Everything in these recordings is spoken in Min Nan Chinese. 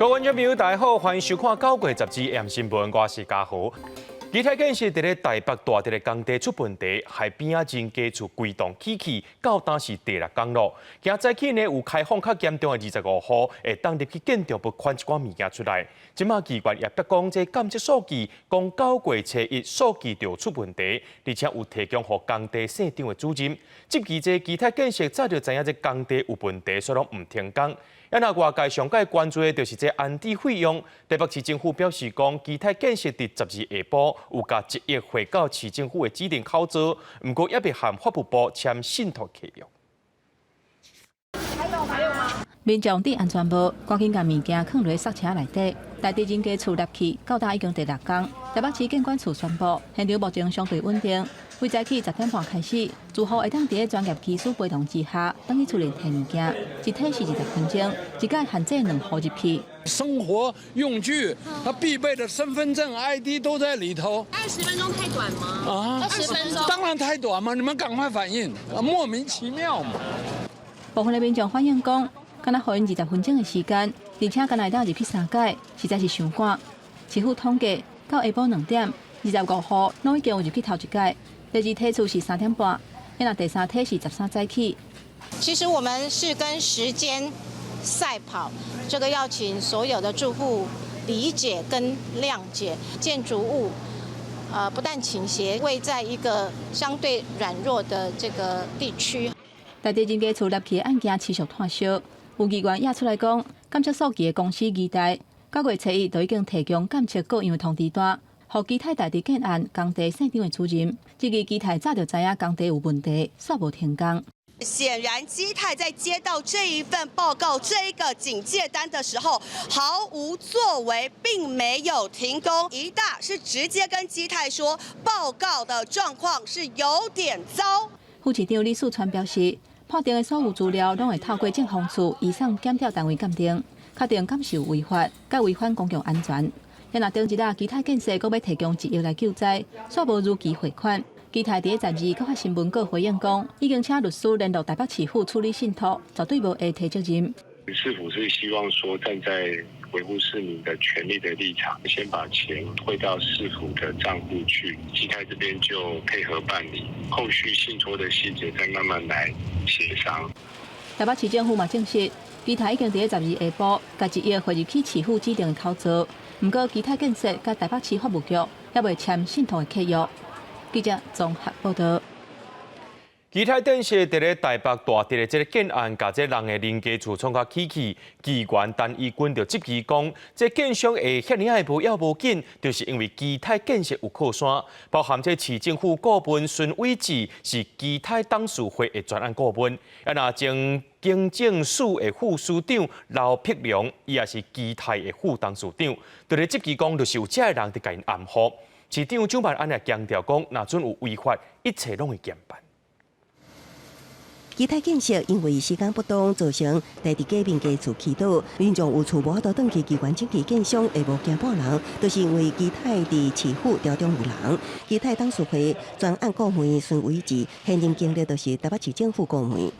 各位觀眾朋友，大家好，歡迎收看九月十二 M 新聞，我是嘉豪。基泰建設佇咧台北大直的工地出問題，害邊仔人家厝規棟起去，到今是第六工咯。今早起呢，有開放較嚴重的25戶，會當入去建築物款一寡物件出來。這馬機關也逼講，這監測數據講9月初一數據就出問題，而且有提供予工地姓張的主任。這期這基泰建設早就知影這工地有問題，所以攏毋停工。啊，若外界上蓋關注的就是這安置費用。台北市政府表示講，基泰建設佇十二下晡有共1億匯到市政府的指定口座，毋過猶未和法務部簽信託契約。民眾戴安全帽，趕緊共物件囥佇捒車內底。大直人家厝立起，到今已經第六工。台北市建管處宣布，現場目前相對穩定。為早起10點半開始，住戶會當佇咧專業技師陪同之下，轉去厝裡提物件。一提是20分鐘，一改限制兩戶入去。生活用具，他必備的身份證、ID 都在裡頭。 20分鐘太短嗎？啊，20分鐘當然太短嘛！你們趕快反應，莫名其妙嘛。部分的民眾反映講，敢若予𪜶20分鐘的時間，而且敢若會當入去三擺，實在是傷趕。市府統計到下晡2點，25戶攏已經有入去頭一擺。第二梯次是3點半，若第三梯是13早起。其實我們是跟時間賽跑，這個要請所有的住戶理解跟諒解。建築物，不但傾斜，位在一個相對軟弱的這個地區。大直人家厝立起的案件持續湠燒，有議員也出來講，監測數據的公司期待9月初一就已經提供監測各樣的通知單，予基泰大直建案工地姓張的主任。這個基泰早就知影工地有問題，煞無停工。顯然，基泰在接到這一份報告、這一個警戒單的時候，毫無作為，並沒有停工。義大是直接跟基泰說，報告的狀況是有點糟。副市長李四川表示，判定的所有資料攏會透過政風處移送檢調單位鑑定，確定敢是有違法，佮違反公共安全。若頂日啊，基泰建設閣欲提供1億來救災，煞無如期匯款。基泰佇咧12閣發新聞稿回應講，已經請律師聯絡台北市府處理信託，絕對無會提責任。市府是希望說站在維護市民的權利的立場，先把錢匯到市府的賬戶去，基泰這邊就配合辦理，後續信託的細節再慢慢來協商。台北市政府嘛證實，基泰已經佇咧12下晡，共1億匯入去市府指定的口座。毋過，基泰建設佮台北市法務局猶未簽信託的契約。記者綜合報道。基泰建設佇咧台北大直的這個建案，共這人的人家厝創甲起去，議員陳怡君就質疑講，這建商會遐爾仔無要無緊，就是因為基泰建設有靠山，包含這市政府顧問孫偉志是基泰董事會的專案顧問，啊若前警政署的副署長劉碧良，伊也是基泰的副董事長，就咧質疑講，就是有這个人佇共𪜶掩護。市長蔣萬安也強調講，若準有違法，一切攏會嚴辦。基泰建設因為時間不當，造成大直街民家厝起倒，民眾有厝無法度轉去機關質疑建商會無驚半人，就是因為基泰佇市府調中有人。基泰董事會專案顧問孫偉志，現任經歷就是台北市政府顧問。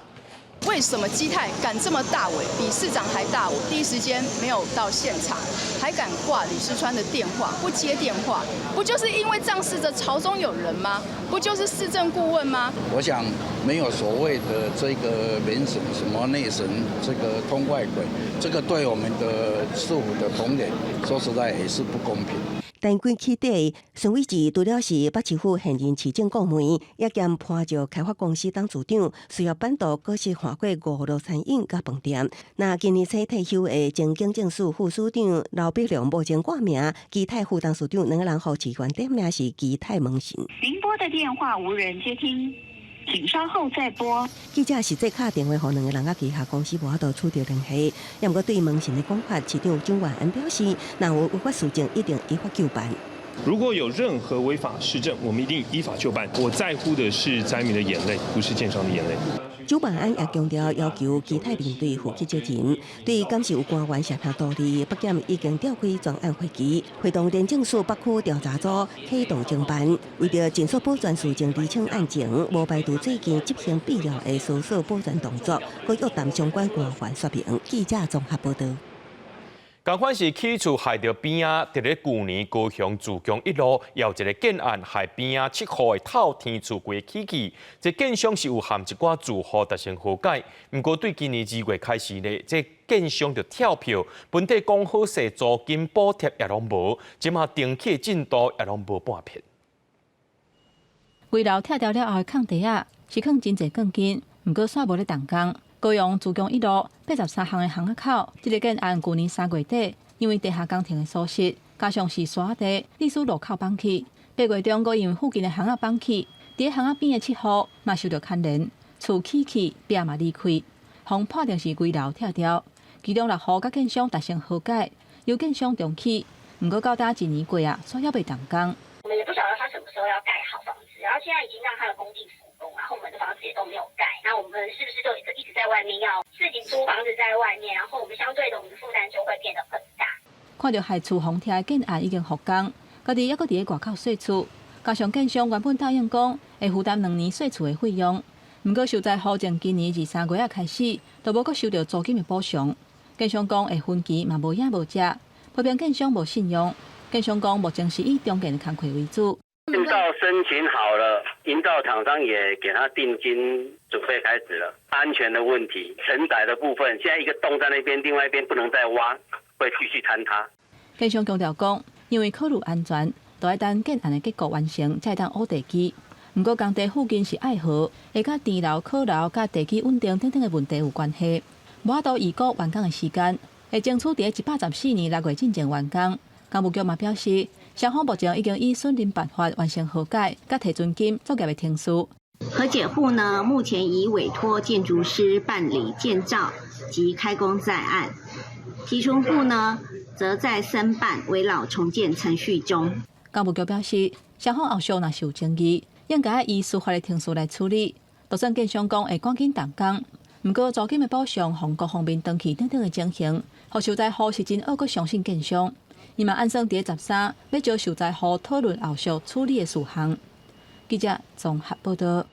為什麼基泰敢這麼大尾，比市長還大尾？第一時間沒有到現場，還敢掛李四川的電話，不接電話，不就是因為仗勢着朝中有人嗎？不就是市政顧問嗎？我想沒有所謂的這個免審什麼內審，這個通外鬼，這個對我們的市府的同仁，說實在也是不公平。但歸起底，孫偉志除了是北市府現任市政顧問，也兼潘石開發公司董事長，需要版圖閣是換過五樂餐飲佮飯店。那今年初退休的前警政署副署長劉碧良目前掛名基泰副董事長，兩個人予市員點名是基泰門神。您撥的電話無人接聽，請稍後再撥。記者實際敲電話予兩个人佮旗下公司無法度取得聯繫，也毋過對門神的講法，市長蔣萬安表示，若有違法事證，一定依法究辦。如果有任何違法事證，我們一定依法究辦。我在乎的是災民的眼淚，不是建商的眼淚。蔣萬安也強調，要求基泰面對負起責任。對敢是有官員涉嫌圖利，北檢已經召開專案會議，會同廉政署北區調查組啟動偵辦，為著盡速保全事情釐清案情，無排除最近執行必要的搜索保全動作，閣約談相關官員說明。記者綜合報道。仝款是起厝害著邊仔，佇咧舊年高雄自強一路有一个建案害邊仔七戶的透天厝規起去，這建商是有和一寡住戶達成和解，毋過對今年2月開始咧，這建商就跳票，本底講好勢租金補貼也攏無，這馬重起進度也攏無半片。危樓拆掉了後的空地仔，是囥真濟鋼筋，毋過煞無咧動工。高雄自強一路83巷的巷仔口，這个建案舊年3月底，因為地下工程的疏失，加上是沙地，致使路口崩去。8月中，閣因為附近的巷仔崩去，佇巷仔邊的七戶嘛受著牽連，厝起去，壁嘛離開，予判定是危樓拆掉。其中六戶佮建商達成和解，由建商重起。毋過到今一年過啊，煞猶未動工。我們也不曉得他什麼時候要蓋好房子，然後現在已經讓他的工地復工，然後我們的房子也都沒有蓋，那我們是不是就一直在外面要自己租房子在外面，然後我們相對的，我們的負擔就會變得很大。看著害厝予拆的建案已經復工，家己猶閣佇咧外口稅厝，加上建商原本答應講會負擔2年稅厝的費用，毋過受災戶從今年二三月仔開始，都無閣收著租金的補償。建商講會分期嘛無影無跡，批評建商無信用。建商講目前是以重建的工課為主。建造申請好了，營造廠商也給他定金，準備開始了。安全的問題，承載的部分，現在一個洞在那邊，另外一邊不能再挖，會繼續坍塌。建商強調講，因為考慮安全，都愛等建案的結構完成，才會當挖地基。毋過工地附近是愛河，會佮甜樓、可樓佮地基穩定等等的問題有關係。無法度預估完工的時間，會爭取佇114年6月進前完工。工務局嘛表示，雙方目前已經依損鄰辦法完成和解，佮提存金作業的程序。和解戶呢，目前已委託建築師辦理建造及開工在案，提存戶呢，則在申辦危老重建程序中。工務局表示，雙方後續若是有爭議，應該依司法的程序來處理。就算建商講會趕緊動工，毋過租金的補償、予各方面斷去等等的情形，予受災戶是真猶閣相信建商。伊嘛按算佇13欲召受災戶討論後續處理的事項。記者綜合報導。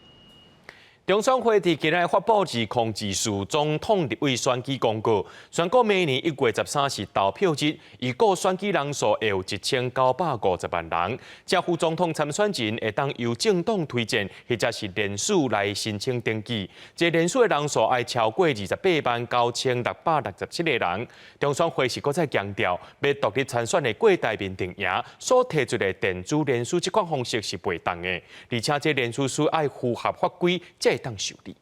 中選會佇今日發布2024總統立委選舉公告，宣布明年1月13是投票日，預估選舉人數會有1950萬人。正副總統參選人會當由政黨推薦，或者是聯署來申請登記。這聯署的人數愛超過28萬9667個人。中選會是閣再強調，欲獨立參選的郭台銘陣營所提出的電子聯署這款方式是袂當的，而且這聯署書愛符合法規，才會當受理。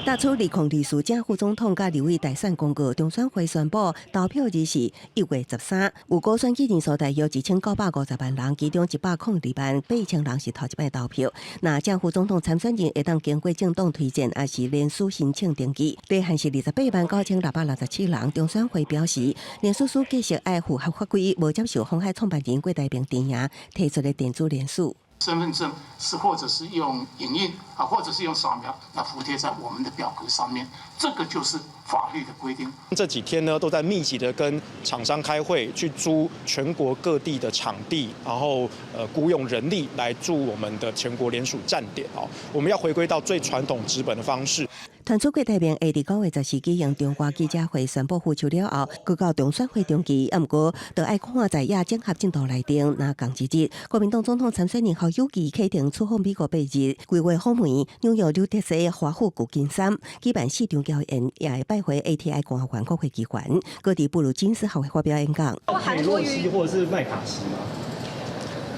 打出2024正副總統佮立委大選公告，中選會宣布投票日是1月13。預估選舉人數大約1950萬人，其中102萬8千人是頭一擺投票。若正副總統參選人會當經過政黨推薦，抑是聯署申請登記，底限是28萬9667人。中選會表示，聯署書繼續愛符合法規，無接受鴻海創辦人郭台銘陣營提出的電子聯署。身份證是或者是用影印啊，或者是用掃描來附貼在我們的表格上面，這個就是法律的規定。這幾天呢，都在密集的跟廠商開會，去租全國各地的場地，然後僱傭人力來駐我們的全國聯署站點哦。我們要回歸到最傳統紙本的方式。傳出郭台銘會佇9月14舉行中華記者會宣布復出了後，閣到中選會登記，毋過都愛看在野整合進度來定。若仝一日，國民黨總統參選人侯友宜啟程出訪美國8日，規劃訪問紐約紐澤西、華府舊金山，舉辦四場調研，也會拜會 ATI 官員、國會議員，閣佇布魯金斯學會發表演講。佩洛西或者是麥卡錫嗎？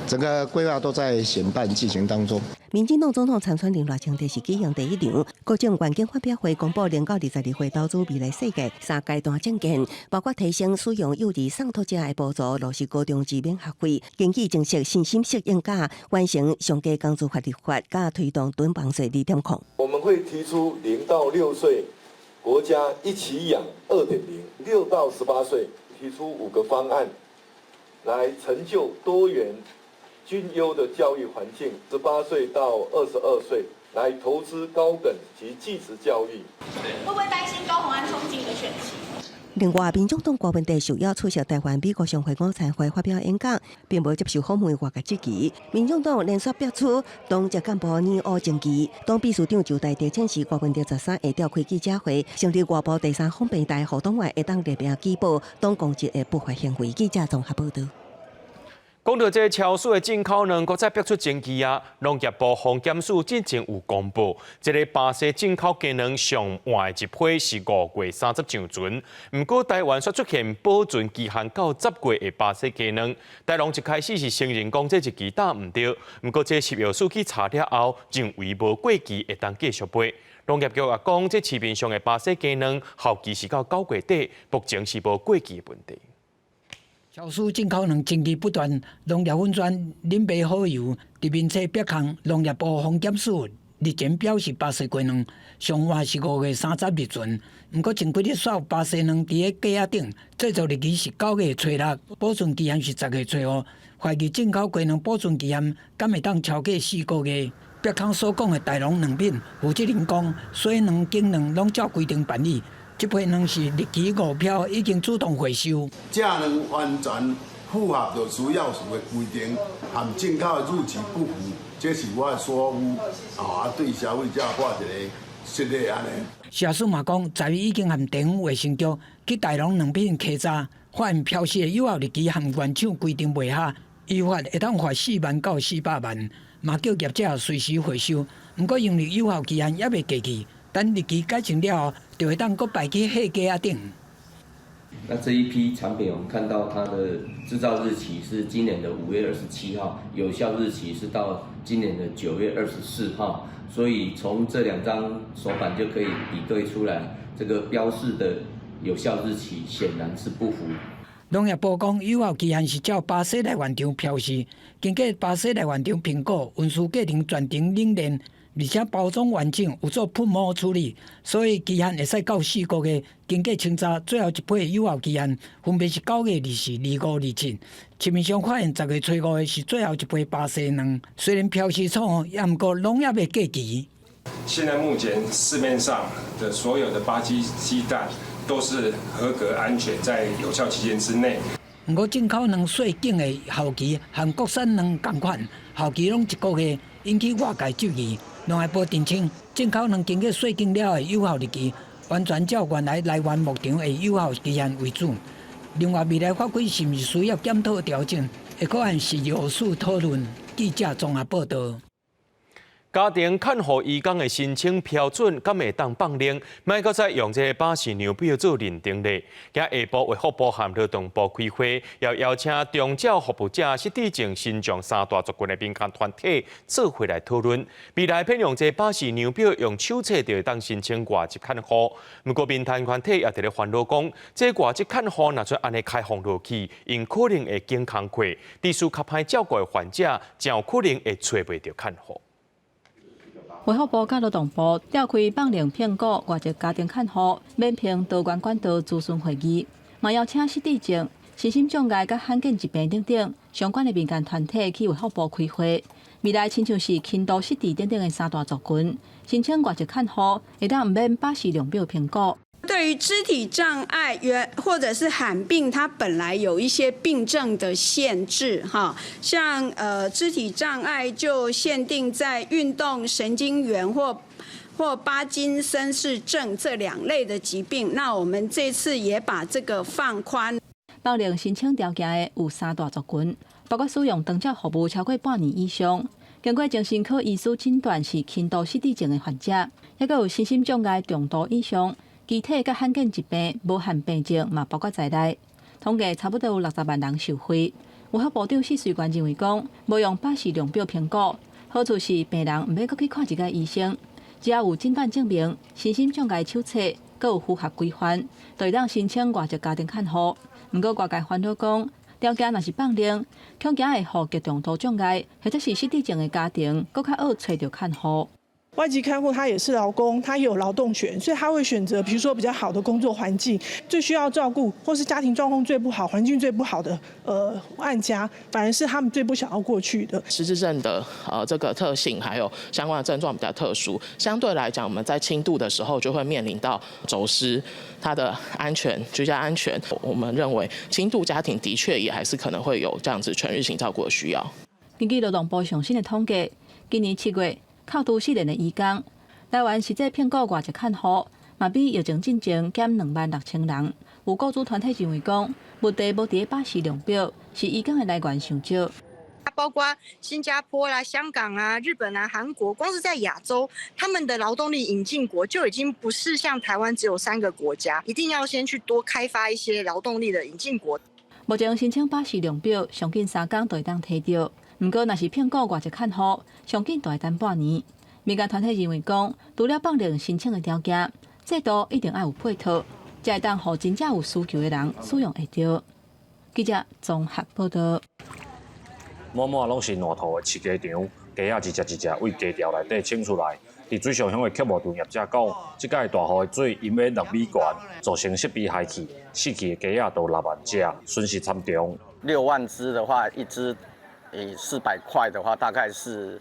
整個規劃都在選辦進行當中。民進黨總統參選人賴清德是舉行第一場國政願景發表會，公布0到22歲投資未來世界三階段政見，包括提升使用幼兒送托者的補助，落實高中之免學費，經濟政策身心適應，佮完成上低工資法立法，佮推動囤房稅2.0。我們會提出0到6歲國家一起養2.0，6到18歲提出5個方案，來成就多元均優的教育環境，18歲到22歲來投資高等及技職教育。會不會擔心高虹安衝擊你的選情？另外，民眾黨郭文帝受邀出席台灣美國商會午餐會發表演講，並無接受訪問外界質疑。民眾黨連續爆出黨籍幹部擬烏證據，黨秘書長周大地證實郭文帝13下召開記者會，成立外部第三方平台，予黨外會當匿名舉報黨公職的不法行為。記者綜合報導。講到這超市的進口卵，閣再逼出證據啊！農業部防檢署之前有公布，這个巴西進口雞卵上晚的一批是5月30上船，毋過台灣卻出現保存期限到10月的巴西雞卵。台農一開始是承認講這日期打毋對，毋過這食藥署去查了後，認為無過期會當繼續賣。農業局也講，這市面上的巴西雞卵效期是到9月底，目前是無過期的問題。超市進口卵爭議不斷，農業粉專恁爸好友佇面冊逼空農業部防檢署日前表示，巴西雞卵上晚是5月30入船，毋過前幾日煞有巴西卵佇咧架仔頂，製造日期是9月初6，保存期限是10月初5，懷疑進口雞卵保存期限敢會當超過4個月。逼空所講的大農卵品負責人講，水卵、粳卵攏照規定辦理。這批卵是日期誤標，已經主動回收。這卵完全符合著食藥署的規定，和進口的日期不符，這是我的疏忽，啊，對消費者發一个失禮按呢。食藥署嘛講，昨日已經和地方衛生局去大農卵品稽查，發現標示的有效日期和原廠規定袂合，依法會當罰4萬到400萬，嘛叫業者隨時回收。毋過因為有效期限猶未過去，等日期改正了後，就會當閣擺去貨架仔頂。那這一批產品，我們看到它的製造日期是今年的5月27號，有效日期是到今年的9月24號，所以從這兩張手板就可以比對出來，這個標示的有效日期顯然是不符。農業部講，有效期限是照巴西來源場標示，經過巴西來源場評估，運輸過程全程冷鏈。而且包裝完整，有做噴膜處理，所以期限會使到4個月。經過清查，最後一批有效期限分別是9月24、25、27。市面上發現10月初5的是最後一批巴西卵，雖然標示錯誤，也毋過攏猶未過期。現在目前市面上的所有的巴西雞蛋都是合格、安全，在有效期間之內。毋過進口卵細頸的效期和國產卵仝款，效期攏一個月，引起外界質疑。農業部澄清，進口卵經過細頸了的有效日期，完全照原來來源牧場的有效期限為準。另外，未來法規是毋是需要檢討調整，會閣按食藥署討論。記者綜合報導。家庭看護移工的申請標準，敢會當放寬？莫閣再用這个巴氏量表做認定咧。今下晡衛福部和勞動部開會，要邀請長照服務者、失智症、身障三大族群的民間團體做伙來討論。未來免用這个巴氏量表，用手冊就會當申請外籍看護。毋過民間團體也佇咧煩惱講，這个外籍看護若準按呢開放落去，𪜶可能會揀工課，佇需較歹照顧的患者，真有可能會揣袂著看護。衛福部佮勞動部召開放靈評估外籍家庭看護免憑多元管道諮詢會議，嘛邀請失智症、身心障礙佮罕見疾病等等相關的民間團體去衛福部開會。未來親像是輕度失智等等的三大族群，申請外籍看護會當毋免巴氏量表評估。對於肢體障礙、原或者是罕病，它本來有一些病症的限制，哈，像肢體障礙就限定在運動神經元或巴金森氏症這兩類的疾病。那我們這次也把這個放寬。放靈申請條件的有三大族群，包括使用長照服務超過半年以上，經過精神科醫師診斷是輕度失智症的患者，抑閣有身心障礙中度以上。肢體佮罕見疾病無限病症嘛包括在內，統計差不多有60萬人受惠。衛福部長許瑞元認為講，無用巴氏量表評估，好處是病人毋免閣去看一个醫生，只要有診斷證明、身心障礙手冊，閣有符合規範，就會當申請外籍家庭看護。毋過外界煩惱講，條件若是放靈，恐驚會予極重度障礙或者是失智症的家庭，閣較惡揣著看護。外籍看護他也是勞工，他也有勞動權，所以他會選擇，比如說比較好的工作環境，最需要照顧，或是家庭狀況最不好、環境最不好的案家，反而是他們最不想要過去的。失智症的這個特性，還有相關的症狀比較特殊，相對來講，我們在輕度的時候就會面臨到走失，他的安全、居家安全。我們認為輕度家庭的確也還是可能會有這樣子全日型照顧的需要。根據勞動部上新的統計，今年7月扣除失聯的移工，台灣實際聘僱外籍看護，嘛比疫情進前減26,000人。有雇主團體認為講，問題無佇巴氏量表，是移工的來源傷少。包括新加坡啦、香港啊、日本啊、韓國，光是在亞洲，他們的勞動力引進國就已經不是像台灣只有三個國家，一定要先去多開發一些勞動力的引進國。目前申請巴氏量表，上緊3工就會當提著。毋過，若是聘僱外籍看護，上緊就愛等半年。民間團體認為講，除了放寬申請的條件，制度一定愛有配套，才會當予真正有需求的人使用會著。記者綜合報道。滿滿攏是爛透的飼雞場，雞仔一隻一隻對雞牢內底清出來。佇水上鄉的畜牧場業者講，這擺大雨的水淹欲2米懸，造成設備害去，死去的雞仔都6萬隻，損失慘重。6萬隻的話，一隻以400塊的話，大概是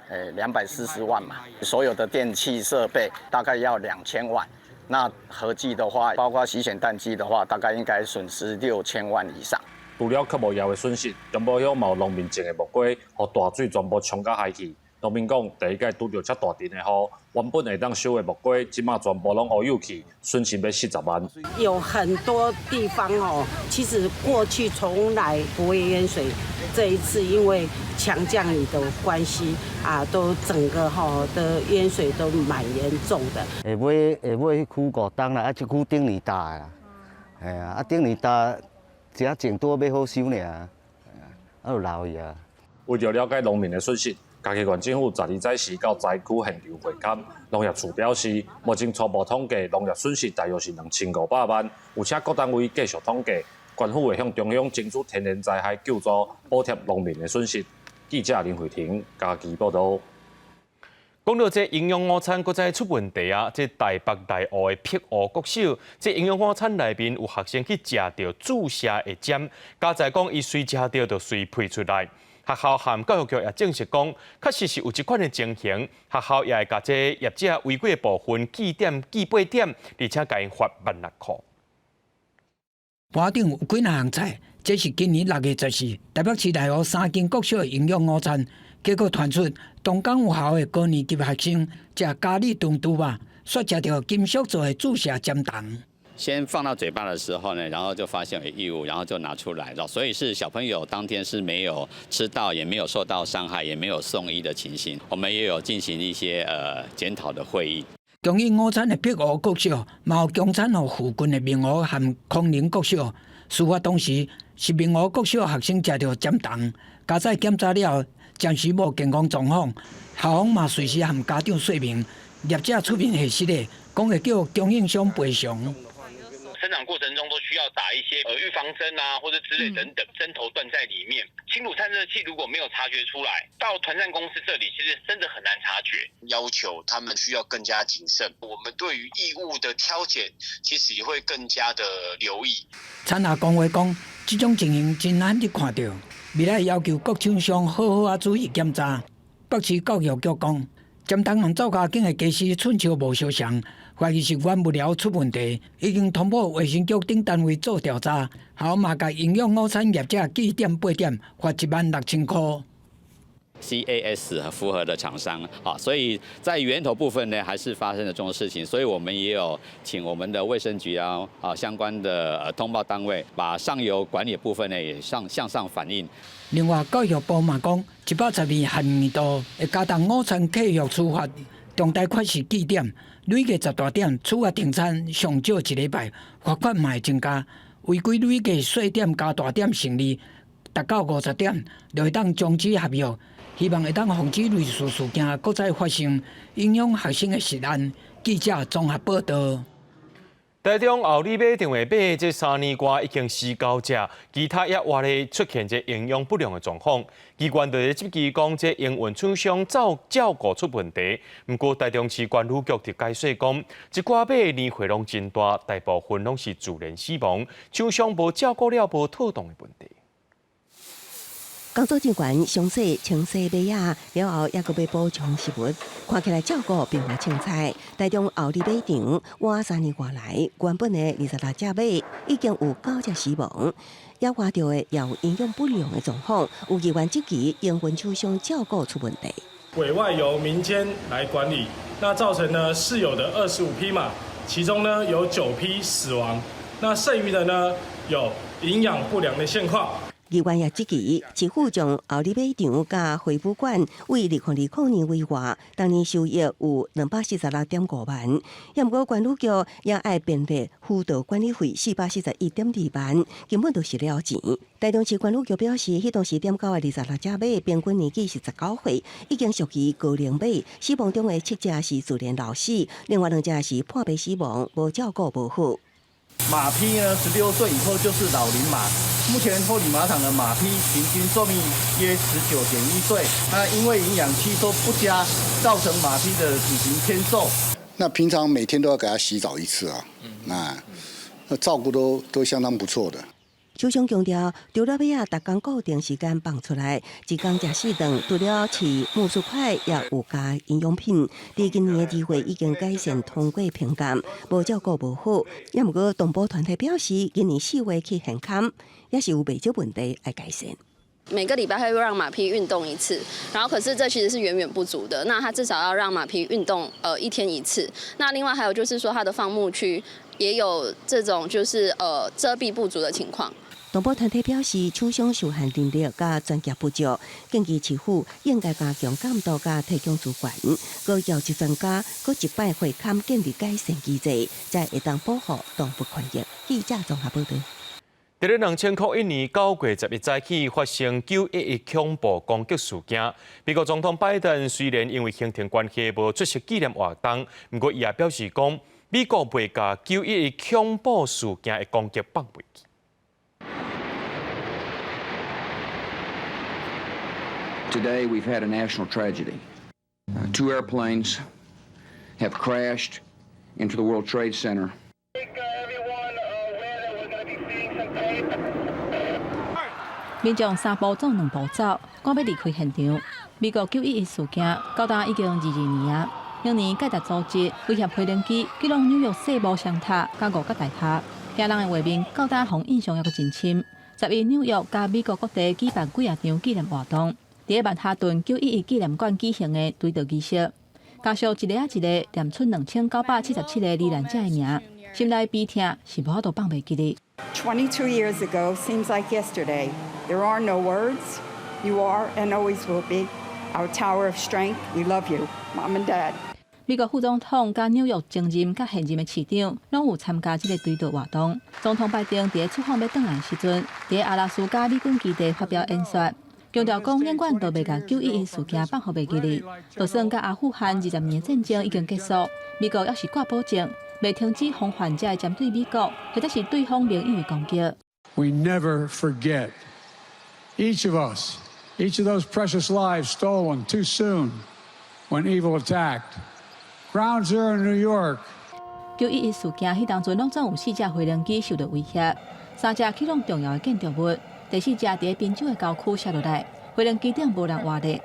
240萬嘛。所有的電器設備大概要2000萬，那合計的話，包括洗選蛋機的話，大概應該損失6000萬以上。除了畜牧業的損失，中部鄉嘛有農民種的木瓜，予大水全部沖甲海去。農民講，第一擺拄著遮大陣的雨，原本會當收的木瓜，這馬全部攏烏有去，損失欲40萬。有很多地方哦，其實過去從來不會淹水，這一次因為強降雨的關係啊，都整個吼的淹水都蠻嚴重的。會買會買彼區五冬啦，啊，這區頂年擔的啦，嘿啊，啊頂年擔，這種拄欲好收爾，啊就流去啊。為著了解農民的損失，嘉義縣政府12早時到災區現場會勘。農業處表示，目前初步統計農業損失大約是2500萬，有請各單位繼續統計，縣府會向中央爭取天然災害救助，補貼農民的損失。記者林慧婷嘉義報導。講到這營養午餐，閣再出問題啊！這台北內湖的碧湖國小，這營養午餐內面有學生去食著注射的針，家宰講伊隨食著就隨噴出來。學校和教育局也證實講，確實是有這款的情形，學校也會共這業者違規的部分記點記八點，而且共𪜶罰16,000塊。盤頂有幾若項菜，這是今年6月14，台北市內湖三間國小的營養午餐，結果傳出東港有校的高年級學生食咖喱燉豬肉，煞食著金屬做的注射針筒。先放到嘴巴的時候呢，然後就發現有異物，然後就拿出來了。所以是小朋友當天是沒有吃到，也沒有受到傷害，也沒有送醫的情形。我們也有進行一些檢討的會議。供應午餐的碧湖國小，嘛有供餐予附近的明湖和康寧國小。事發當時是明湖國小學生食著針筒，家宰檢查了後，暫時無健康狀況，校方嘛隨時和家長說明，業者出面核實的，講會叫供應商賠償。生長過程中都需要打一些預防針啊，或者之類等等，針頭斷在裡面。輕乳探測器如果沒有察覺出來，到團膳公司這裡，其實真的很難察覺。要求他們需要更加謹慎。我們對於異物的挑揀，其實也會更加的留意。餐盒工會講，這種情形真難得看著，未來要求各廠商好好仔注意檢查。北市教育局講，針筒和灶跤間的家私寸尺無相仝，懷疑是原物料出問題，已經通報衛生局等單位做調查，校嘛共營養午餐業者記點八點，罰16,000塊。 CAS 符合的廠商啊，所以在源頭部分呢，還是發生了這種事情，所以我們也有請我們的衛生局啊相關的通報單位，把上游管理部分呢也向上反映。另外，教育部嘛講，112學年度會加重午餐客戶處罰，重大缺失記點，累計10大點處罰停餐上少一禮拜，罰款嘛會增加。違規累計細點加大點成立，達到50點，就會當終止合約。希望會當防止類似事件閣再發生，影響學生的食安。記者綜合報道。台中后里馬場的馬，這3年外已經死九隻，其他也活咧出現這營養不良的狀況。機關就咧質疑講，這營運廠商照照顧出問題。毋過台中市管理局就解釋講，這寡馬年歲攏真大，大部分攏是自然死亡，廠商無照顧了無妥當的問題。工作人員詳細清洗馬仔，了後猶閣欲補充食物，看起來照顧並無凊彩。台中后里馬場活3年外來，原本的26隻馬已經有九隻死亡，猶活著的也有營養不良的狀況，有議員質疑營運廠商照顧出問題。委外由民間來管理，那造成呢飼有的25匹馬，其中呢有9匹死亡，那剩餘的呢有營養不良的現況。議員也質疑，市府將后里馬場佮惠武館為2020年規劃，當年收益有246.5萬，猶毋過管理局也愛編列輔導管理費441.2萬，根本就是了錢。台中市管理局表示，彼當時點交的26隻馬，平均年紀是19歲，已經屬於高齡馬，死亡中的七隻是自然老死，另外兩隻是破病死亡，無照顧無好。馬匹呢，16歲以後就是老齡馬。目前后里馬場的馬匹平均壽命約19.1歲。那因為營養吸收不佳，造成馬匹的體型偏瘦。那平常每天都要給他洗澡一次啊，那照顧都相當不錯的。廠商強調，除了馬仔逐工固定時間放出來，一工食四頓，除了飼苜蓿塊，也有加營養品。佇今年的2月已經改善通過評鑑，無照顧無好。猶毋過動保團體表示，今年4月去現勘，也是有袂少問題愛改善。每個禮拜會讓馬匹運動一次，然後可是這其實是遠遠不足的。那他至少要讓馬匹運動，一天一次。那另外還有就是說，它的放牧區也有這種就是遮蔽不足的情況。動保團體表示，廠商受限人力佮專業不足，建議市府應該加強監督佮提供資源，閣邀集專家，閣一擺會勘建立改善機制，才會當保護動物權益。記者綜合報道。佇咧2001年9月11早起發生911恐怖攻擊事件，美國總統拜登雖然因為行程關係無出席紀念活動，毋過伊也表示講，美國袂共911恐怖事件的攻擊放袂記。 Today we've had a national tragedy. Two airplanes have crashed into the World Trade Center. 民眾三步做兩步走，趕欲離開現場。美國911事件到今已經22年啊，當年蓋達組織威脅飛行機擊落紐約世貿雙塔佮五角大廈，驚人的畫面到今予印象猶閣真深。11紐約佮美國各地舉辦幾若場紀念活動，佇咧曼哈頓911紀念館舉行的追悼儀式，家屬一个仔一个念出2977個罹難者的名，心內悲痛是無法度放袂記的。 22 years ago seems like yesterday. There are no words. You are and always will be our tower of strength. We love you, Mom and Dad. 美國副總統佮紐約前任佮現任的市長攏有參加這个追悼活動。總統拜登佇咧出訪欲轉來時陣，佇咧阿拉斯加美軍基地發表演說，強調講永遠都袂共911事件放予袂記得。就算佮阿富汗20年戰爭已經結束，美國猶是掛保證，袂停止防範這个針對美國或者是對方盟友的攻擊。 We never forget each of us, each of those precious lives stolen too soon when evil attacked. Ground Zero in New York. 911事件彼當陣，攏總有四架飛行機受到威脅，三隻擊落重要的建築物，第四隻佇咧賓州的郊區摔落來，飛行機頂無人活咧。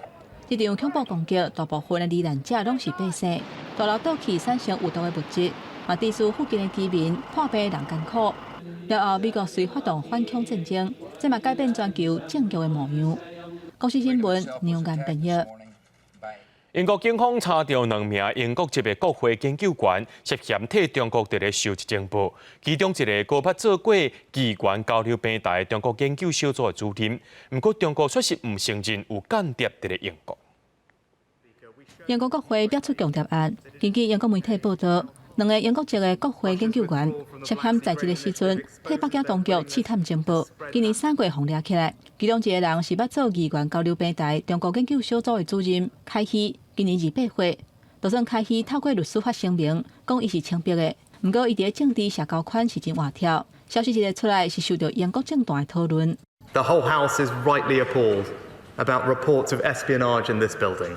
這場恐怖攻擊，大部分的罹難者攏是百姓，大樓倒去產生有毒的物質，嘛致使附近的居民破病人艱苦。了後，美國遂發動反恐戰爭，這嘛改變全球政局的模樣。公視新聞梁間編譯。英國警方查著兩名英國籍的國會研究員涉嫌替中國佇咧收集情報，其中一個閣捌做過機關交流平台中國研究小組的主任，毋過中國確實毋承認有間諜佇咧英國。英國國會爆出共諜案，根據英國媒體報道，兩个英國籍的國會研究員涉嫌在職的時陣替北京當局刺探情報，今年3月予掠起來。其中一個人是捌做議員交流平台中國研究小組的主任凱希，今年28歲。就算凱希透過律師發聲明，講伊是清白的，毋過伊佇政治社交圈是真活跳。消息一个出來，是受到英國政壇的討論。 The whole house is rightly appalled about reports of espionage in this building.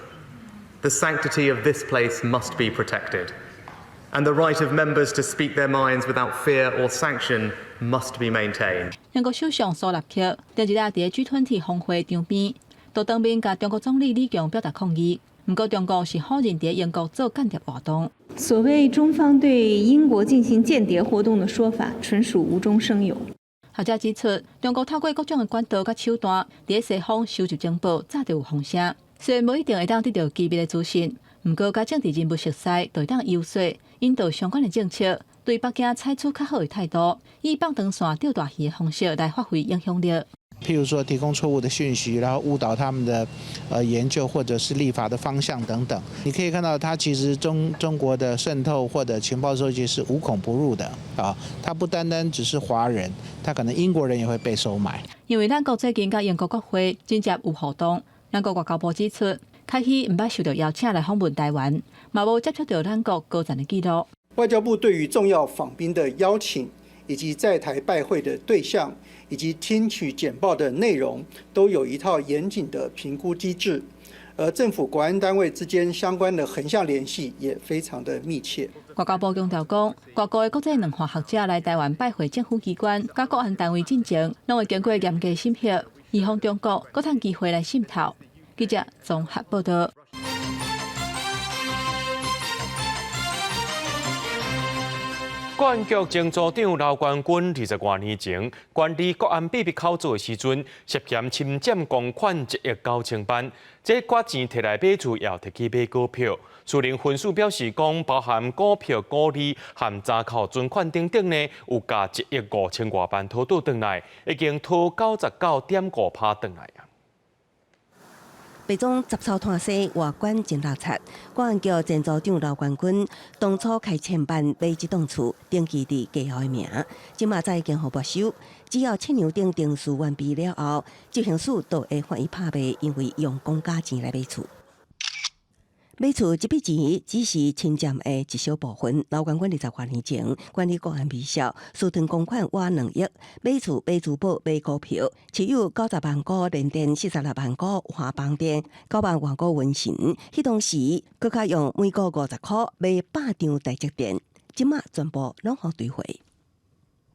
The sanctity of this place must be protected, and the right of members to speak their minds without fear or sanction must be maintained. 英國首相蘇納克頂一日佇 G20 峰會場邊，就當面共中國總理李強表達抗議。毋過中國是否認佇英國做間諜活動。所謂中方對英國進行間諜活動的說法，純屬無中生有。學者指出，中國透過各種的管道佮手段，佇西方收集情報，早就有風聲。雖然無一定會當得到機密的資訊，毋過佮政治人物熟似，就會當遊說引導相關的政策，對北京採取較好的態度，以放長線釣大魚的方式來發揮影響力。譬如說，提供錯誤的訊息，然後誤導他們的研究或者是立法的方向等等。你可以看到，他其實中國的滲透或者情報收集是無孔不入的啊！他不單單只是華人，他可能英國人也會被收買。因為咱國最近佮英國國會真正有互動，咱國外交部指出，凱希毋捌受到邀請來訪問台灣，嘛無接觸到咱國高層的記錄。外交部對於重要訪賓的邀請，以及在台拜會的對象，以及聽取簡報的內容，都有一套嚴謹的評估機制，而政府國安單位之間相關的橫向聯繫也非常的密切。外交部強調講，外國的國際兩岸學者來台灣拜會政府機關、佮國安單位進前，攏會經過嚴格審核，以防中國閣趁機會來滲透。記者綜合報道。國安局前組長劉冠軍20外年前，管理國安秘密口座的時陣，涉嫌侵佔公款1億9千萬，這掛錢提來買厝，也提去買股票。私人分析表示講，包含股票股利和查扣存款等等呢，有共1億5千外萬討倒轉來，已經討99.5%轉來啊。白總雜草團西外觀真垃圾，國安局前組長劉冠軍當初開千萬買這棟厝，登記佇家後的名，這馬早已經予沒收。只要車娘頂程序完畢了後，執行署就會發伊拍賣，因為用公家錢來買厝。買厝這筆錢只是侵佔的一小部分。劉冠軍20外年前管理國安微笑，私吞公款倚2億，買厝、買珠寶、買股票，持有90萬股聯電、46萬股華邦電、9萬外股溫神。彼當時，閣較用每股50箍買100張台積電，這馬全部攏予追回。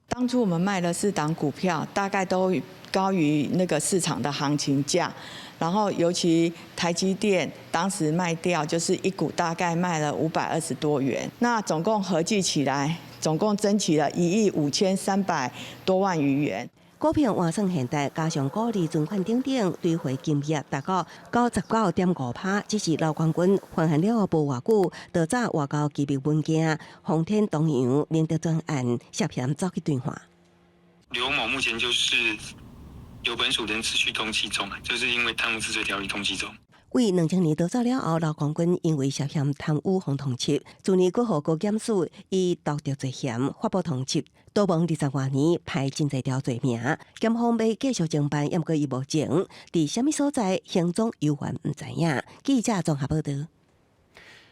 當初我們賣了四檔股票，大概都高於那個市場的行情價。然後尤其台積電當時賣掉，就是一股大概賣了520多元。那總共合計起來，總共爭取了1億5300多萬餘元。股票換算現值，加上股利存款等等，追回金額達到99.5%。只是劉冠軍犯案了後無偌久，就詐外交機密文件、奉天東洋寧德專案涉嫌走去兌換。劉某目前就是有本署人持續通緝中，就是因為貪污治罪條例通緝中。為2000年逃走了後，劉冠軍因為涉嫌貪污予通緝，去年閣予高檢署以瀆職罪嫌發布通緝，逃亡20外年，派真濟條罪名。檢方欲繼續偵辦，毋過伊目前佇啥物所在行蹤猶原毋知影。記者綜合報道。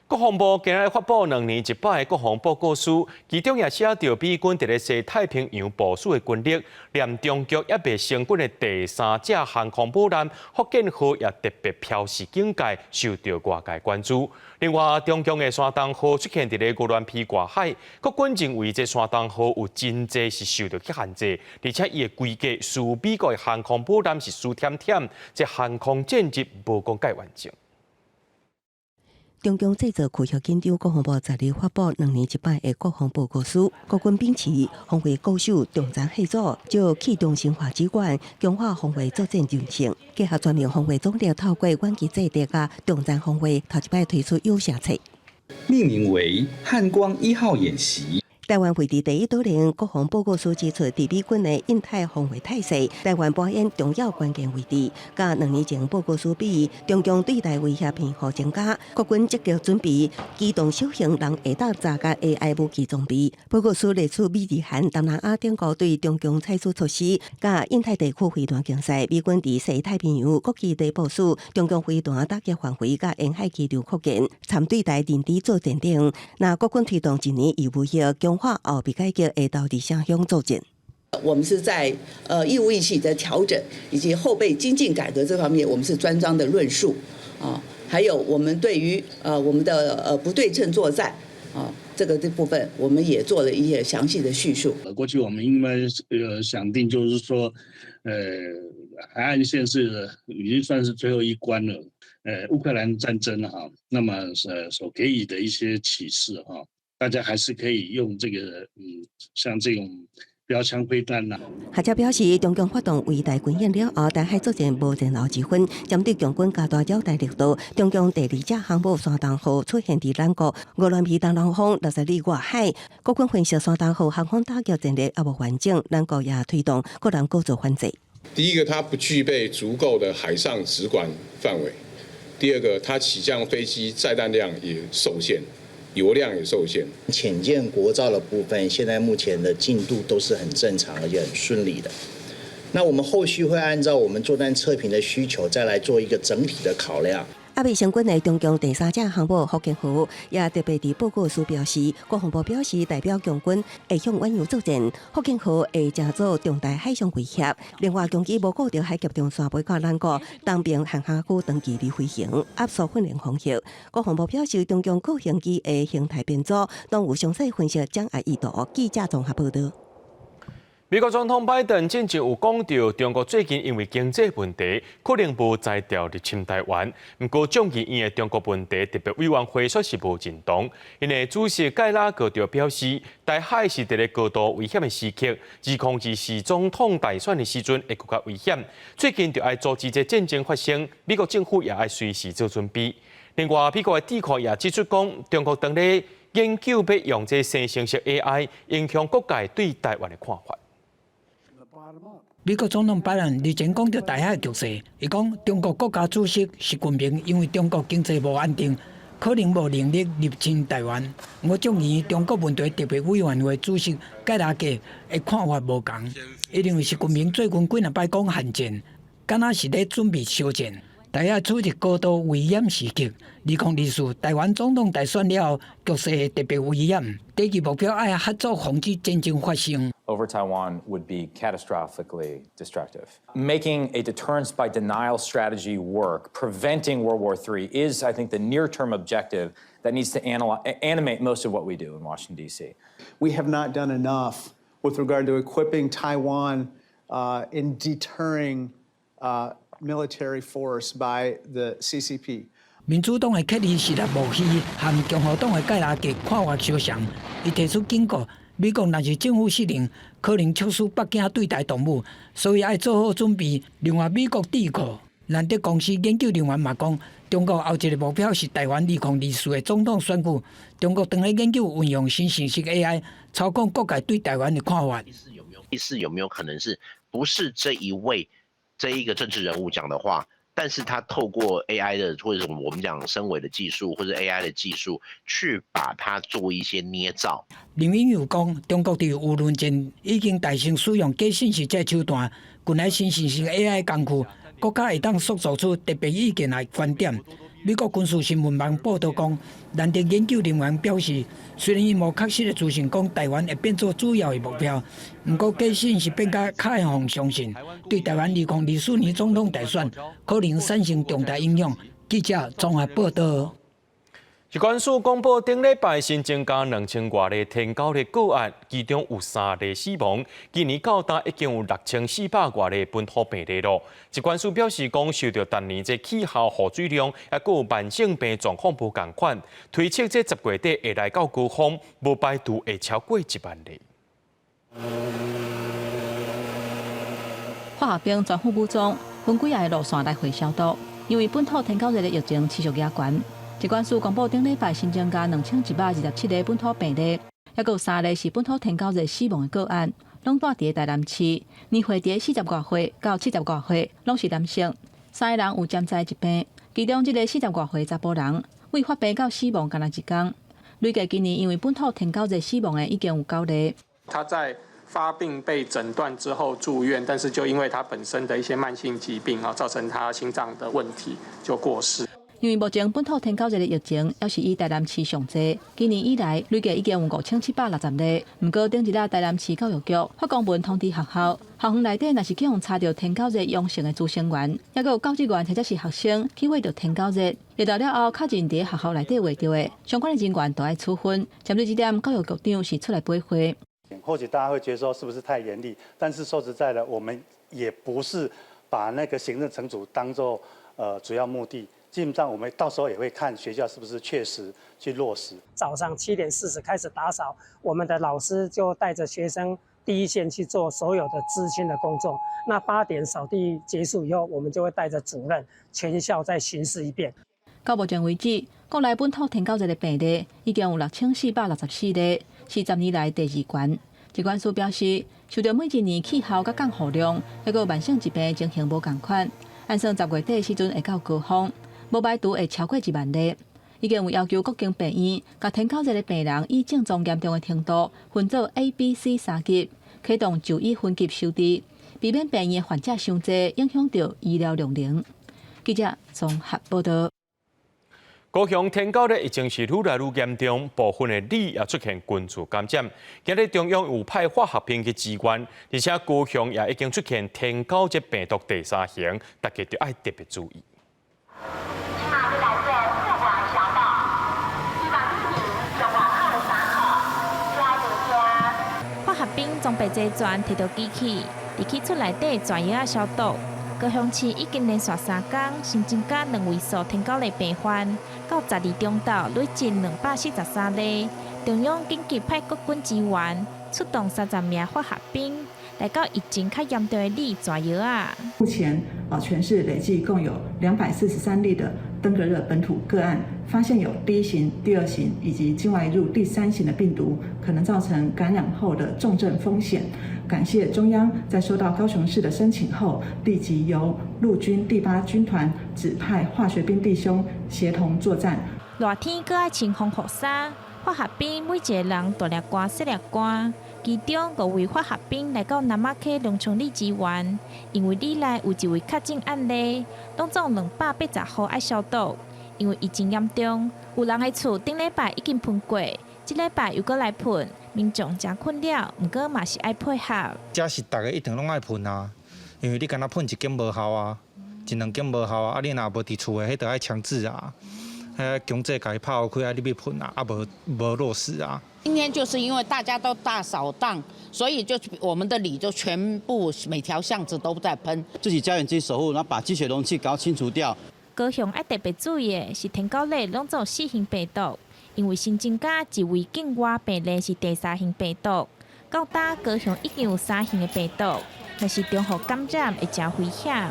國防部今日發布2年一擺的國防報告書，其中也寫著美軍佇咧西太平洋部署的軍力，連中共猶未成軍的第三隻航空母艦福建號也特別標示警戒，受到外界關注。另外，中共的山東號出現佇咧鵝鑾鼻外海，國軍認為這山東號有真濟是受到限制，而且伊的規格輸美國的航空母艦是輸忝忝，這航空戰術無講蓋完整。中共製造科學緊張，國防部10日發布2年一擺的國防報告書，國軍秉持防衛固守、重層合作，藉去中心化指管，強化防衛作戰韌性，結合全面防衛總力，透過遠距制敵佮中層防衛，頭一擺推出有聲冊，命名為漢光一號演習。台灣位置第一島鏈，國防報告書指出，佇美軍的印太防衛態勢，台灣扮演重要關鍵位置。佮2年前報告書比，中共對台威脅頻幅增加，國軍積極準備機動小型人會當查佮 AI 武器裝備。報告書列出美日韓東南亞等國對中共採取措施，佮印太地區飛彈競賽，美軍佇西太平洋國際地部署，中共飛彈打擊範圍佮沿海機場擴建，參對台認知作戰等。那國軍推動一年義務役強強化後備改革會到底啥向作戰。我們是在義務役期的調整以及後備精進改革這方面，我們是專章的論述啊，還有我們對於我們的不對稱作戰啊，這部分我們也做了一些詳細的敘述。過去我們應該想定就是說，海岸線是已經算是最後一關了。烏克蘭戰爭哈，那麼所給予的一些啟示哈，大家還是可以用這個像這種標槍飛彈啦。學者表示，中共發動圍台軍演了後，台海作戰無前後之分，針對共軍加大擾台力度。中共第二隻航母山東號出現佇咱國鵝鑾鼻東南方60里外海。國軍分析山東號航空打擊戰力猶無完整，咱國也推動國南閣做反制。第一個，它不具備足夠的海上直管範圍；第二個，它起降飛機載彈量也受限。油量也受限。潛艦國造的部分，現在目前的進度都是很正常，而且很順利的。那我們後續會按照我們作戰測評的需求，再來做一個整體的考量。猶未成軍的中共第三隻航母福建號，也特別佇報告書標示，國防部表示，代表共軍會向遠洋作戰，福建號會成做重大海上威脅。另外，共機無顧著海峽中線飛過咱國東爿漢翔區長距離飛行，壓縮訓練空域。國防部表示，中共各型機的形態變組，攏有詳細分析掌握意圖。記者綜合報道。美國總統拜登進前有講著，中國最近因為經濟問題，可能無才調入侵台灣。毋過，眾議院的中國問題特別委員會卻是無認同。𪜶的主席蓋拉格就表示，台海是佇咧高度危險的時刻，2024總統大選的時陣會閣較危險。最近就愛阻止這戰爭發生，美國政府也愛隨時做準備。另外，美國的智庫也指出講，中國當咧研究欲用這生成式 AI 影響各界對台灣的看法。美國總統拜登日前講著台海局勢，伊講中國國家主席習近平因為中國經濟無安定，可能無能力入侵台灣。毋過眾議院中國問題特別委員會主席蓋拉格的看法無仝，伊認為習近平最近幾若擺講韓戰，敢若是咧準備小戰。台海處佇高度危險時刻，2024台灣總統大選了後，局勢會特別危險。第二目標愛合作防止戰爭發生。 Over Taiwan would be catastrophically destructive. Making a deterrence by denial strategy work, preventing World War III, is, I think, the near term objective that needs to animate most of what we do in Washington, D.C. We have not done enough with regard to equipping Taiwan in deterring military force by the CCP. 民主黨的克里斯納莫希和共和黨的蓋拉格看法相像，伊提出警告：美國若是政府失靈，可能促使北京對台動武，所以愛做好準備。另外，美國智庫蘭德公司研究人員嘛講，中國後一个目標是台灣2024的總統選舉。中國正咧研究運用生成式 AI 操控各界對台灣的看法。意思有沒有可能是不是這一位這一個政治人物講的話？但是他透過 AI 的或者我們講深偽的技術或者 AI 的技術，去把它做一些捏造。林穎又講，中國佇輿論戰已經大聲使用假信息這手段，近來新生成 AI 工具，閣較會當塑造出特別意見來觀點。美國軍事新聞網報導講，蘭德研究人員表示，雖然伊無確實的資訊講台灣會變做主要的目標，毋過假信息變較較會予相信，對台灣2024年總統大選可能產生重大影響。記者綜合報導。疾管署公布頂禮拜新增加2000外例天狗的個案，其中有三例死亡。今年到今已經有6400外例本土病例囉。疾管署表示講，受著逐年這氣候雨水量，抑閣有慢性病狀況無仝款，推測這10月底會來到高峰，無排除會超過1萬例。化學兵全副武裝，分幾仔个路線來回消毒，因為本土天狗熱的疫情持續加懸。疾管署公布頂禮拜新增加2127個本土病例，抑閣有三例是本土天狗熱死亡的個案，攏蹛佇咧台南市，年歲佇咧40外歲到70外歲，攏是男性，三個人有潛在疾病，其中這个40外歲查埔人，為發病到死亡干焦一工。累計今年因為本土天狗熱死亡的已經有九例。他在發病被診斷之後住院，但是就因為他本身的一些慢性疾病啊，造成他心臟的問題就過世。因為目前本土天狗熱的疫情，猶是以台南市上濟。今年以來累計已經有5760例。毋過頂一日台南市教育局發公文通知學校，校園內底若是去予查著天狗熱陽性的師生員，抑閣有教職員或者是學生去餵著天狗熱，熱到了後確認佇學校內底餵著的，相關的人員都愛處分。針對這點，教育局長是出來回話。或許大家會覺得說是不是太嚴厲？但是說實在的，我們也不是把那個行政懲處當做主要目的。基本上，我們到時候也會看學校是不是確實去落實。早上7點40開始打掃，我們的老師就帶着學生第一線去做所有的孳清的工作。那8點掃地結束以後，我們就會帶着主任全校再巡視一遍。到目前為止，國內本土天狗熱的病例已經有6464例，是10年來第二懸。疾管署表示，受著每一年氣候佮降雨量，抑閣慢性疾病情形無仝款，按算10月底時陣會到高峰。無排除會超過1萬例，已經有要求各間病院，共天狗熱的病人以症狀嚴重的程度分做 A、B、C 三級，啟動就醫分級收治，避免病院患者傷濟，影響著醫療量能。記者綜合報導。高雄天狗熱疫情是愈來愈嚴重，部分的里也出現群聚感染。今日中央有派化學兵去支援，而且高雄也已經出現天狗熱病毒第三型，大家著愛特別注意。化學兵裝備齊全，提著機器，入去厝內底全藥仔消毒。高雄市已經連續3工新增加兩位數天狗熱病患，到12中晝累計243例。中央緊急派國軍支援，出動30名化學兵來到疫情較嚴重的里全藥仔。目前啊，全市累計共有243例的登革熱本土個案，發現有第一型、第二型以及境外移入第三型的病毒，可能造成感染後的重症風險。感謝中央在收到高雄市的申請後，立即由陸軍第八軍團指派化學兵弟兄協同作戰。熱天閣愛穿防護衫，化學兵每一个人大粒汗、細粒汗。其中五位化學兵來到南馬溪農村里支援，因為里內有一位確診案例，攏總280戶愛消毒。因為疫情嚴重，有人的厝頂禮拜已經噴過，這禮拜又閣來噴，民眾誠困擾，毋過嘛是愛配合。這是逐家一定攏愛噴啊，因為你敢若噴一間無效啊，一兩間無效啊，啊你若無佇厝的，彼著愛強制啊，彼強制共伊拍予開啊，入去噴啊，啊無無落實啊。今天就是因為大家都大掃蕩，所以就我們的里就全部每條巷子都在噴。自己家園自己守護，然後把積水容器搞清除掉。高雄愛特別注意的是，天狗熱攏總四型病毒，因為新增加一位境外病例是第三型病毒，到今高雄已經有三型的病毒，若是重複感染會誠危險。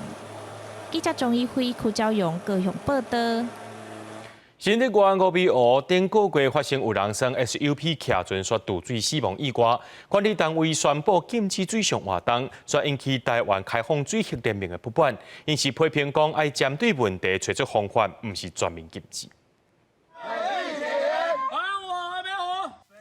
記者鍾一輝、柯昭勇高雄報導。新竹縣五味湖頂個月發生有人乘 SUP 騎船煞墮水死亡意外，管理單位宣布禁止水上活動，煞引起台灣開放水域聯盟的不滿，𪜶是批評講愛針對問題揣出方法，毋是全面禁止。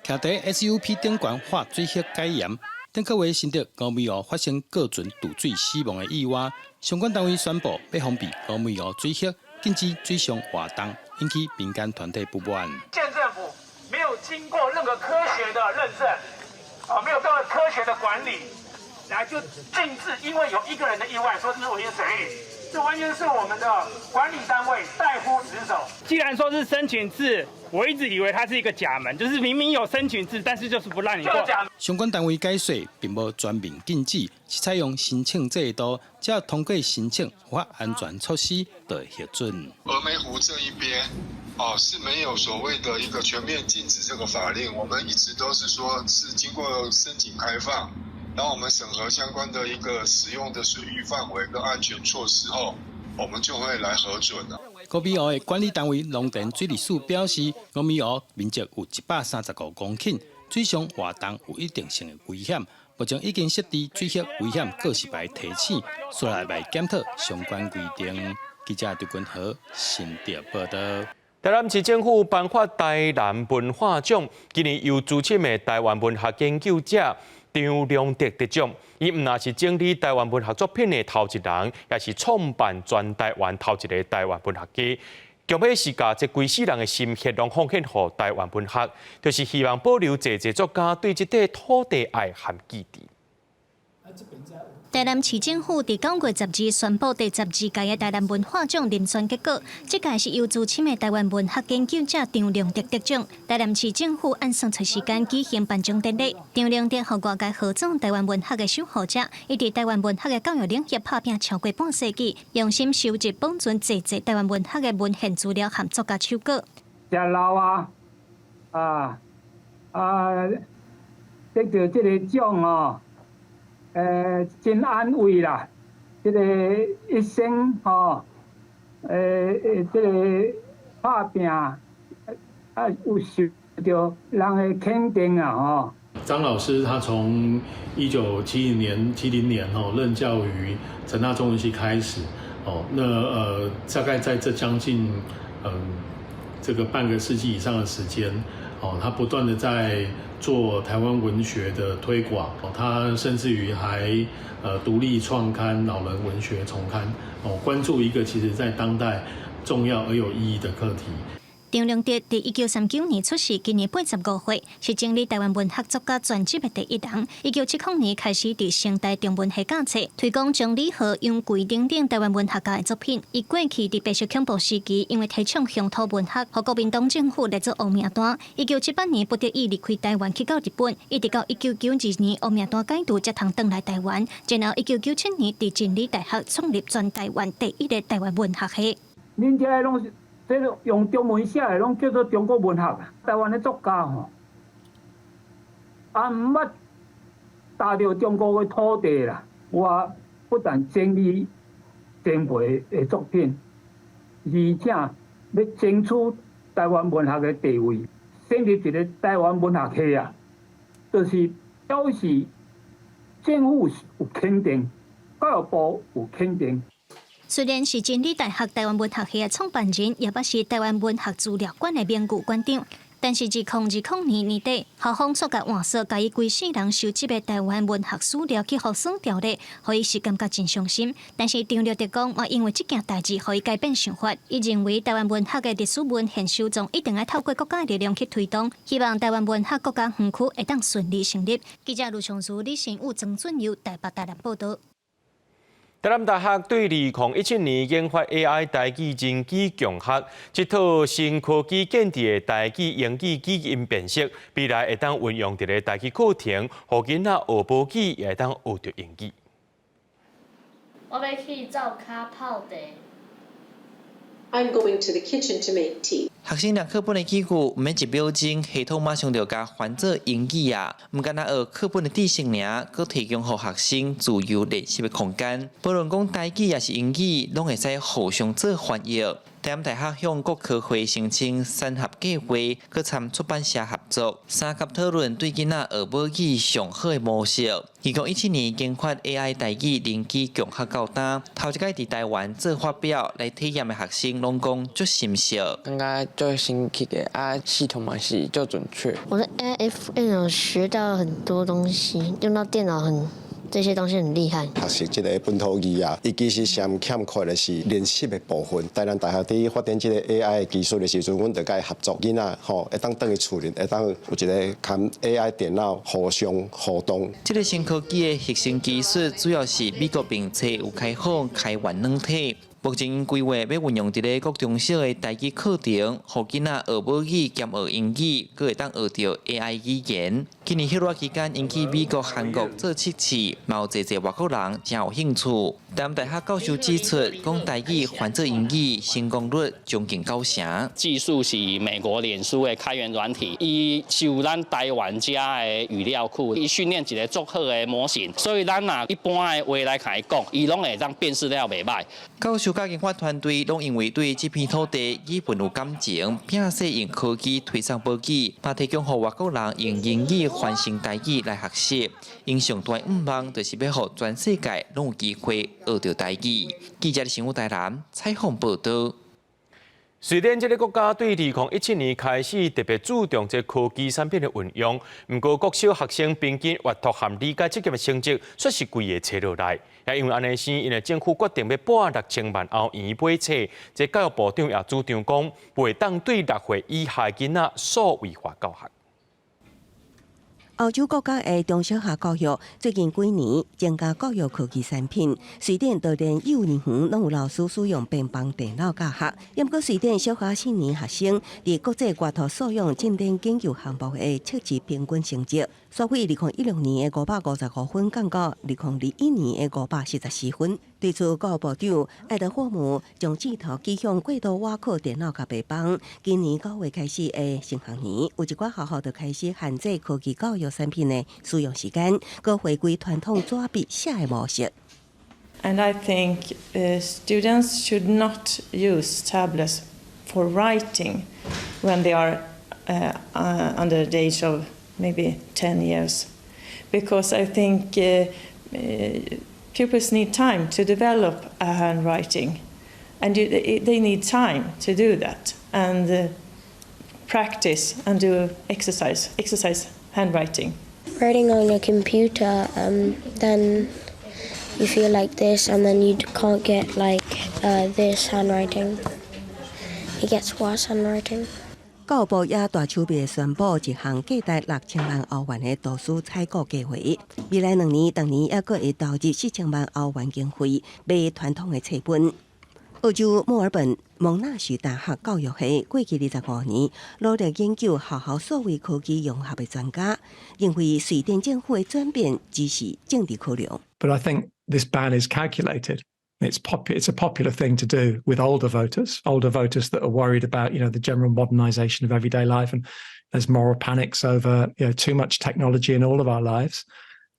徛佇 SUP 頂懸喊水域戒嚴，頂個月新竹五味湖發生過船墮水死亡的意外，相關單位宣布欲封閉五味湖水域，禁止水上活動。引起民間團體不滿。縣政府沒有經過任何科學的認證，啊，沒有任何科學的管理，來就禁止，因為有一個人的意外，說這是危險水域，這完全是我們的管理單位怠忽職守。既然說是申請制，我一直以為它是一個假門，就是明明有申請制，但是就是不讓你過。相關單位解釋，並無全面禁止，是採用申請制度，只要通過申請符合安全措施，就會核准。峨眉湖這一邊，哦，是沒有所謂的一個全面禁止這個法令，我們一直都是說，是經過申請開放，然後我們審核相關的一個使用的水域範圍跟安全措施後，我們就會來核准了。五味湖的管理單位農田水利署表示，五味湖面積有135公頃，水上活動有一定性的危險，目前已經設置水域危險告示牌提醒，煞來來檢討相關規定。記者劉君和新竹報導。台南市政府頒發台南文化獎，今年由資深的台灣文學研究者張良德得獎。伊毋但是整理台灣文學作品的頭一人，也是創辦全台灣頭一个台灣文學家。強欲是共這規世人的心血攏奉獻予台灣文學，就是希望保留濟濟作家對這塊土地愛和記憶。台南市政府佇9月12宣布第十二屆的台南文化獎遴選結果，這屆是由資深的台灣文學研究者張良德得獎。台南市政府按算出時間舉行頒獎典禮。張良德予外界號做台灣文學的守護者，伊佇台灣文學的教育領域拍拚超過半世紀，用心收集保存濟濟台灣文學的文獻資料和作家手稿。真老啊，啊啊，得著這個獎哦。真安慰啦！這個一生吼，這個拍拚啊，有受著人的肯定啊，吼。張老師他從1970年70年吼任教於成大中文系開始，哦，那大概在這將近這個半個世紀以上的時間，哦，他不斷的在做台灣文學的推廣，他甚至於還獨立創刊《老人文學叢刊》，哦，關注一個其實在當代重要而有意義的課題。張良德佇1939年出世，今年85歲，是整理台灣文學作家全集的第一人。1970年開始佇成大中文系教冊，推廣張李和、楊貴等等台灣文學家的作品。伊過去佇白色恐怖時期，因為提倡鄉土文學，予國民黨政府列做烏名單。1978年不得已離開台灣去到日本，一直到1992年烏名單解除，才通轉來台灣。然後1997年佇真理大學創立全台灣第一個台灣文學系。恁這攏是這個用中文寫的，攏叫做中國文學。台灣的作家吼，也毋捌踏著中國的土地啦。我不但整理前輩的作品，而且欲爭取台灣文學的地位，成立一個台灣文學系啊，就是表示政府有肯定，教育部有肯定。雖然是真理大學台灣文學系的創辦人，也捌是台灣文學資料館的名譽館長，但是2020年年底，校方卻共換煞，共伊規世人收集的台灣文學史料去予刪掉咧，予伊是感覺真傷心。但是張良德講，嘛因為這件代誌，予伊改變想法。伊認為台灣文學的歷史文獻收藏一定愛透過國家力量去推動，希望台灣文學國家園區會當順利成立。記者盧松如、李新武、曾俊佑台北台南報導。台南大學對2017年研發 AI 台語人機共學，這套新科技建置的台語英語語音辨識，未來會當運用佇咧台語課程，予囡仔學母語也會當學著英語。我欲去灶跤泡茶。 I'm going to the kitchen to make tea. 學生念課本的語句，毋免一秒鐘，系統馬上就共翻做英語啊！毋干焦學課本的知識爾，閣提供予學生自由練習的空間。無論講台語抑是英語，攏會使互相做翻譯。台南大學向國科會申請產學計劃，閣參出版社合作，三級討論對囡仔學母語上好的模式。2017年研發 AI 台語人機共學到今，頭一擺佇台灣做發表來體驗的學生攏講足心適，感覺足神奇的啊，系統嘛是足準確。我的 AIFM 學到很多東西，用到電腦很。這些東西很厲害。學習這個本土語啊，伊其實上欠缺的是練習的部分。台南大學佇發展這個 AI 的技術的時陣，阮就共伊合作，囡仔吼會當轉去厝裡，會當有一個佮 AI 電腦互相互動。這個新科技的核心技術主要是美國評測有開放開源軟體。目前規劃欲運用佇咧國中小的台語課程，予囡仔學母語兼學英語，閣會當學著 AI 語言。今年歇熱期間，𪜶去美國、韓國做測試，嘛有濟濟外國人誠有興趣。台南大學教授指出，講台語翻做英語成功率將近九成。技術是美國臉書的開源軟體，伊收咱台灣遮的語料庫，伊訓練一个足好的模型，所以咱若一般的話來共伊講，伊攏會當辨識了袂䆀。教授佮研發團隊攏因為對這片土地語文有感情，摒捨用科技推廣母語，嘛提供予外國人用英語翻成台語來學習。𪜶上大願望就是欲予全世界攏有機會學著台語。記者新聞台南採訪報導。瑞典這个國家對2017年開始特別注重這科技產品的運用，毋過國小學生平均閱讀和理解這個成績，卻是規个垂落來。也因為按呢，𪜶的政府決定欲撥6000萬歐元買冊，這教育部長也主張講，袂當對6歲以下囡仔數位化教學。歐洲國家的中小學教育最近幾年增加教育科技產品，瑞典就連幼兒園攏有老師使用平板電腦教學。毋過瑞典小學四年學生佇國際閱讀素養進展研究項目的測試平均成績，煞對2016年的555分降到2021年的544分。對此，教育部長愛德霍姆將箭頭指向過度倚靠電腦佮白板。今年9月開始的新學年，有一寡學校就開始限制科技教育產品的使用時間，閣回歸傳統紙筆寫的模式。 And I think students should not use tablets for writing when they are under the age of maybe 10 years, because I think pupils need time to develop a handwriting, and they need time to do that and practice and do exercise handwriting. Writing on a computer, then you feel like this, and then you can't get like this handwriting. It gets worse handwriting. 教育部也大手筆宣布一項價值6000萬歐元的圖書採購計劃，未來2年，逐年猶閣會投入4000萬歐元經費買傳統的冊本。澳洲墨爾本蒙納許大學教育系過去25年努力研究學校數位科技融合的專家，認為瑞典政府的轉變只是政治考量。 But I think this ban is calculated. It's a popular thing to do with older voters that are worried about the general modernization of everyday life, and there's moral panics over too much technology in all of our lives.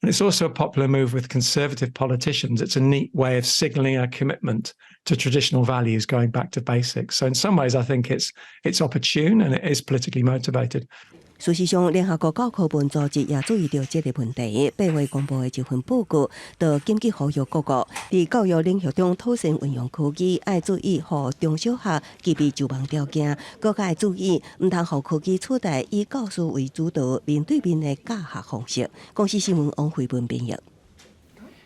And it's also a popular move with conservative politicians. It's a neat way of signaling a commitment to traditional values, going back to basics. So in some ways, I think it's opportune and it is politically motivated. 事實上，聯合國教科文組織也注意著這个問題。8月公布的一份報告，就緊急呼籲各國佇教育領域中妥善運用科技，愛注意予中小學具備就網條件，閣較愛注意，毋通予科技取代以教師為主導面對面的教學方式。公視新聞王慧文編譯。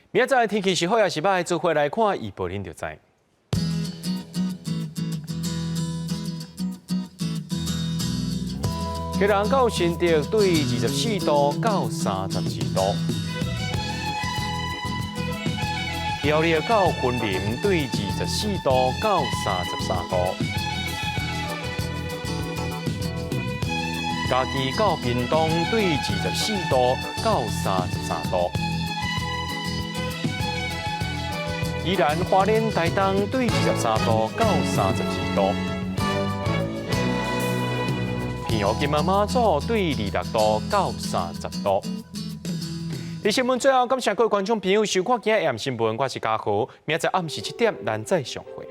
明仔載天氣是好抑是䆀，做伙來看預報恁就知。基隆到新竹對24度到32度，苗栗到雲林對24度到33度，嘉義到屏東對24度到33度，宜蘭花蓮台東對23度到32度。平湖金門馬祖對26度到30度。佇新聞最後，感謝各位觀眾朋友收看今仔日新聞，我是嘉豪，明仔載暗時7點，咱再相會。